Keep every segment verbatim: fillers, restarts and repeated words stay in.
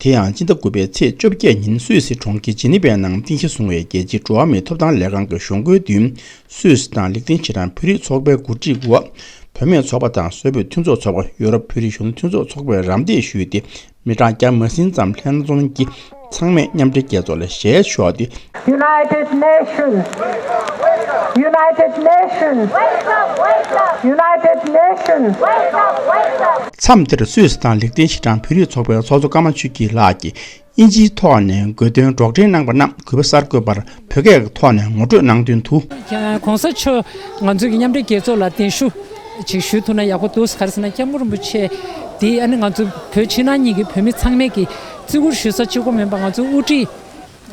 དེ་ཡང་སྤྱི་ཟླ་དགུ་པའི་ཚེས་བཅོ་བརྒྱད་ཉིན་སུད་སི་གྲོང་ཁྱེར་ཇི་ནི་ཝའི་ནང་རྟེན་གཞི་བཟུང་བའི་རྒྱལ་སྤྱིའི་འགྲོ་བ་མིའི་ཐོབ་ཐང་ལས་ཁང་གི་གཞུང་སྒོའི་མདུན། སུད་སི་དང་ལིག་ཏེན་ཤི་ཊན་བོད་རིགས་ཚོགས་པའི་གོ་སྒྲིག་འོག་བུད་མེད་ཚོགས་པ་དང་བཟོ་བོའི་མཐུན་ཚོགས་ཚོགས་པ། ཡོ་རོབ་བོད་རིགས་གཞོན་ནུ་མཐུན་ཚོགས་ཚོགས་པས་རམ་འདེགས་ཞུས་ཏེ། མི་གྲངས་བརྒྱ་མ་ཟིན་ཙམ་ལྷན་འཛོམས་ཀྱིས་ཚང་མས་མཉམ་འབྲེལ་རྒྱལ་ཚོགས་ལ་ཞལ་ཕྱོགས་ཏེ། United Nations, United Nations, United Nations. མཚམས་དེར་སུད་སི་དང་ལིག་ཏེན་ཤི་ཊན་བོད་རིགས་ཚོགས་པའི་ཚོགས་གཙོ་ཀརྨ་ཆོས་སྐྱིད་ལགས་ཀྱིས་དབྱིན་ཇིའི་ཐོག་ནས་དགོས་འདུན་སྒྲོག་འགྲེལ་གནང་པ་རྣམས་གུས་པ་གསར་འགོད་པར་བོད་སྐད་ཀྱི་ཐོག་ནས་ངོ་སྤྲོད་གནང་དོན་དུ། ཡང་གོང་ས་མཆོག་ང་ཚོའི་མཉམ་འབྲེལ་རྒྱལ་ཚོགས་ལ་གདན་ཞུ་ཅིག་ཞུ་ཐུབ་ན་ཡག་པོ་འདུག་ག་རེ་ཟེར་ན་སྐྱབས་མགོན་རིན་པོ་ཆེ་འདི་ཨ་ནི་ང་ཚོ་བོད་ཕྱི་ནང་གཉིས་ཀྱི་བོད་མི་ཚང་མས་ཀྱི་བརྩི་བཀུར་ཞུ་ས་གཅིག་པོ་མིན་པ་ང་ཚོའི་དབུ་ཁྲིད་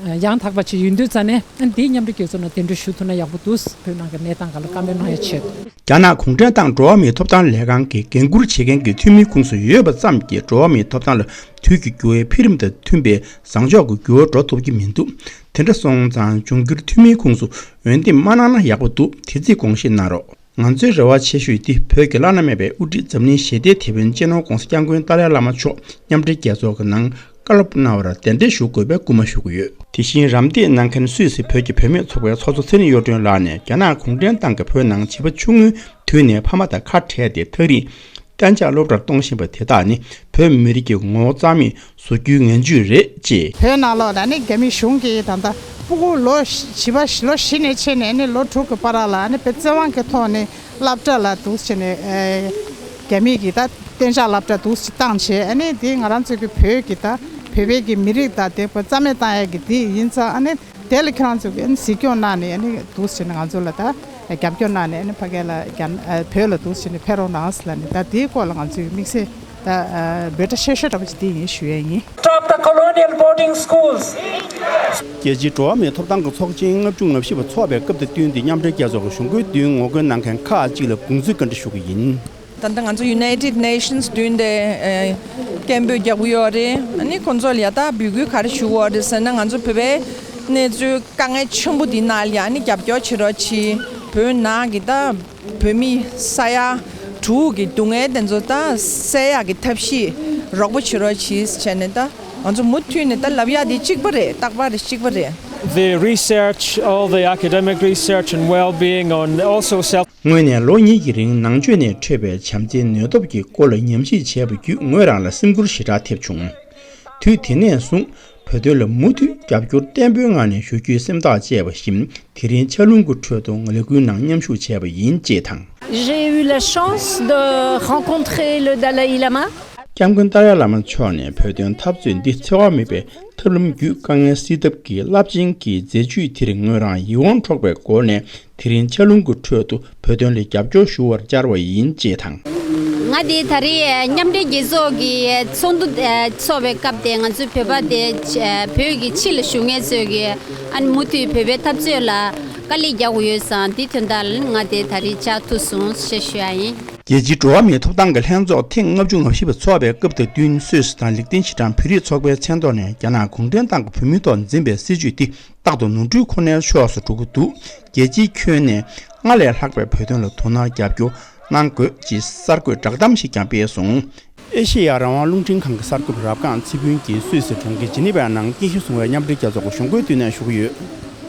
ཡང་དག་པ་ཅིག་ཡིན་དུས་ཙང་ནས་ཨ་ནི་འདིའི་མཉམ་འབྲེལ་རྒྱལ་ཚོགས་ནང་གདན་འདྲེན་ཞུ་ཐུབ་ན་ཡག་པོ་འདུག་བོད་ནང་གི་གནས་སྟངས་སྒང་ལ་བཀའ་མོལ་གནང་ཡ་ཆེད། རྒྱ་ནག་གུང་ཁྲན་ཏང་འགྲོ་བ་མིའི་ཐོབ་ཐང་ལས་ཁང་གི་འགན་འཁུར་བྱེད་མཁན་གྱི་འཐུས་མིའི་ཁོངས་སུ་ཡོད་པ་ཙམ་གྱིས་འགྲོ་བ་མིའི་ཐོབ་ཐང་ལ་དུས་ཀྱི་འགྱུར་བའི་འཕེལ་རིམ་དང་མཐུན་པའི་བཟང་ཕྱོགས་ཀྱི་འགྱུར་བ་འགྲོ་ཐུབ་ཀྱི་མི་འདུག་དེ་འདྲ་སོང་ཙང་འབྱུང་འགྱུར་འཐུས་མིའི་ཁོངས་སུ་འོས་འདེམས་མ་གནང་ན་ཡག་པོ་འདུག་དེ་རྩིས་དགོངས་བཞེས་གནང་རོགས། ང་ཚོའི་རེ་བ་ཆེ་ཤོས་འདི་བོད་ཀྱི་བླ་ན་མེད་པའི་དབུ་ཁྲིད་འཛམ་གླིང་ཞི་བདེའི་དེད་དཔོན་སྤྱི་ནོར་༧གོང་ས་༧སྐྱབས་མགོན་ཏཱ་ལའི་བླ་མ་མཆོག་མཉམ་འབྲེལ་རྒྱལ་ཚོགས་ཀྱི་ནང་བཀའ་སློབ་གནང་བར་གདན་འདྲེན་ཞུ་དགོས་པའི་སྐུལ་མ་ཞུ་གི་ཡོད། དེ་བཞིན་རམ་འདེགས་གནང་མཁན་སུད་སི་བོད་ཀྱི་བུད་མེད་ཚོགས་པའི་ཚོགས་གཙོ་ཚེ་རིང་གཡུ་སྒྲོན་ལགས་ནས་རྒྱ་ནག་གུང་ཁྲན་ཏང་གིས་བོད་ནང་བྱིས་པ་ཆུང་ངུའི་དུས་ནས་ཕ་མ་དང་ཁ་བྲལ་ཏེ་ཐག་རིང་གཏན་འཇགས་སློབ་གྲྭར་གཏོང་བཞིན་པ་དེ་དག་ནི་བོད་མི་རིགས་ཀྱི་ངོ་བོ་རྩ་མེད་བཟོ་རྒྱུའི་ངན་ཇུས་རེད་ཅེས། བོད་ནང་ལོགས་ལ་ནི་རྒྱ་མི་གཞུང་གིས་ད་ལྟ་སྤུ་གུ་ལོ་བཞི་པ་ལོ་བཞི་ནས་ཕྱིན་ནས་ནི་ལོ་དྲུག་གི་བར་ལ་ནི་དཔེ་བཙན་དབང་གི་ཐོག་ནས་སློབ་གྲྭ་ལ་འདུག་བྱས་ནས་རྒྱ་མི་གིས་ད་གཏན་འཇགས་སློབ་གྲྭ་འདུག་བྱས་བཏང་བྱས་ཨ་ནི་དེ་ང་རང་ཚོ་གི་བོད་ཀྱི་ད་བོད་པའི་གི་མི་རིགས་ད་དེ་རྩ་མེད་བཏང་ཡ་གི་དེ་ཡིན་ཙང་ཨ་ནི། དེ་ལ་ཁྱེད་རང་ཚོ་གིས་གཟིགས་སྐྱོང་གནང་ནས་ཨ་ནི་འདུག་བྱས་ནས་ང་ཚོ་ལ་ད་རྒྱབ་སྐྱོར་གནང་ནས་ཨ་ནི་ཕ་གི་ལ་རྒྱ་ཨ་བོད་ལ་འདུག་བྱས་ནས་ཕེབས་རོགས་གནང་ཟེར་ལབ་ནས་ད་དེའི་སྐོར་ལ་ང་ཚོའི་དམིགས་བསལ་ད་འབོད་སྒྲ་ཆེ་ཤོས་འདྲ་པོ་ཅིག་དེ་ཡིན་ཞུ་ཡས་ཡིན། Stop the colonial boarding schools. རྒྱལ་སྤྱིའི་འགྲོ་བ་མིའི་ཐོབ་ཐང་གི་ཚོགས་ཆེན་ལྔ་བཅུ་ང་བཞི་པ་འཚོགས་པའི་སྐབས་དང་བསྟུན་ཏེ་མཉམ་འབྲེལ་རྒྱལ་ཚོགས་ཀྱི་གཞུང་སྒོའི་མདུན་ངོ་རྒོལ་གནང་མཁན་ཁག་ཅིག་ལ་དགོངས་ཚུལ་བཀའ་འདྲི་ཞུ་གི་ཡིན། ད་ལྟ་ང་ཚོ་United Nations་མདུན་དེ་ཨེ་སྐད་འབོད་རྒྱག་གི་ཡོད་རེད། ཨ་ནི་ཁོང་ཚོ་ལ་ཡ་ད་འབོད་སྐུལ་ག་རེ་ཞུ་གི་ཡོད་རེད་ཟེར་ན་ང་ཚོ་བོད་པའི་གནས་ཚུལ་དཀའ་ངལ་ཆེན་པོ་འདི་ནང་ལ་ཡ་ཨ་ནི་རྒྱབ་སྐྱོར་བྱེད་རོགས་གྱིས། བོད་ནང་གི་ད་བོད་མི་ས་ཡ་དྲུག་གི་སྡུག་བསྔལ་དེ་ཚོ་ད་སེལ་ཡག་གི་ཐབས་ཤེས་རོགས་པ་བྱེད་རོགས་གྱིས་བྱས་ནས་ད་ང་ཚོ་མུ་མཐུད་ནས་ད་ལབ་ཡག་དེ་གཅིག་པ་རེད། རྟག་པར་གཅིག་པ་རེད། The research, all the academic research and well-being on also self དངོས་གནས་ལོ་གཉིས་ཀྱི་རིང་ནང་ཆོས་ནས་འཕྲོས་པའི་བྱམས་བརྩེའི་ནུས་སྟོབས་ཀྱི་སྐོར་ལ་ཉམས་ཞིབ་བྱས་པ་བརྒྱུད་ངོས་རང་ལ་སེམས་འགུལ་ཞེ་དྲག་ཐེབས་བྱུང་། དུས་དེ་ནས་བཟུང་བོད་དོན་ལ་མུ་མཐུད་རྒྱབ་སྐྱོར་བརྟན་པོའི་ངང་ནས་ཞུ་རྒྱུའི་སེམས་ཐག་བཅད་པ་བཞིན་དེ་རིང་ཆར་རླུང་གི་ཁྲོད་དུ་ལས་འགུལ་ནང་མཉམ་ཞུགས་བྱས་པ་ཡིན་ཅེས་དང་། J'ai eu la chance de rencontrer le Dalai Lama. སྐྱབས་མགོན་ཏཱ་ལའི་བླ་མ་མཆོག་ནས་བོད་དོན་འཐབ་རྩོད་འདི་འཚེ་བ་མེད་པའི་ཐབས་ལམ་བརྒྱུད་དཀའ་ངལ་སེལ་ཐབས་ཀྱི་རླབས་ཆེན་གྱི་མཛད་ཇུས་དེར་ངོས་རང་ཡིད་དབང་འཕྲོག་པའི་སྒོ་ནས་དེ་རིང་ཆར་རླུང་གི་ཁྲོད་དུ་བོད་དོན་ལ་རྒྱབ་སྐྱོར་ཞུ་བར་བཅར་བ་ཡིན་ཅེས་དང་། ང་དེ་ད་རེས་མཉམ་འབྲེལ་རྒྱལ་ཚོགས་ཀྱི་ཚོགས་འདུ་ཚོགས་པའི་སྐབས་དེ་ང་ཚོའི་བོད་པ་དེ་བོད་ཀྱི་ཕྱི་ལ་བཞུགས་མཁན་ཚོས་ཀྱི་ཨ་ནི་མུ་མཐུད་བོད་པའི་འཐབ་རྩོད་ལ་དཀའ་ལས་རྒྱག་དགོས་ཡོད་ཙང་དེ་དོན་དག་ལ་ང་དེ་ད་རེས་བཅར་ཐུབ་སོང་ཞེས་ཞུ་ཡ་ཡིན། རྒྱལ་སྤྱིའི་འགྲོ་བ་མིའི་ཐོབ་ཐང་གི་ལྷན་ཚོགས་ཐེངས་ལྔ་བཅུ་ང་བཞི་པ་འཚོགས་པའི་སྐབས་དང་བསྟུན་སུད་སི་དང་ལིག་ཏེན་ཤི་ཊན་བོད་རིགས་ཚོགས་པའི་མཚན་ཐོག་ནས་རྒྱ་ནག་གུང་ཁྲན་ཏང་གི་བོད་མིའི་ཐོག་འཛིན་པའི་སྲིད་བྱུས་འདི་རྟག་ཏུ་ནོར་འཁྲུལ་ཁོ་ནའི་ཕྱོགས་སུ་འགྲོ་གི་འདུག་རྒྱལ་སྤྱིའི་ཁྱོན་ནས་སྔར་ལས་ལྷག་པའི་བོད་དོན་ལ་དོ་སྣང་རྒྱབ་སྐྱོར་གནང་དགོས་ཅེས་གསར་འགོད་བསྒྲགས་གཏམ་ཞིག་ཀྱང་སྤེལ་སོང་། ཨེ་ཤེ་ཡ་རང་དབང་རླུང་འཕྲིན་ཁང་གི་གསར་འགོད་པ་རབ་སྒང་ཚེ་ཕུན་གྱིས་སུད་སི་གྲོང་ཁྱེར་ཇི་ནི་ཝའི་ནང་རྟེན་གཞི་བཟུང་བའི་མཉམ་འབྲེལ་རྒྱལ་ཚོགས་ཀྱི་གཞུང་སྒོའི་མདུན་ནས་ཞུ་གི་ཡོད།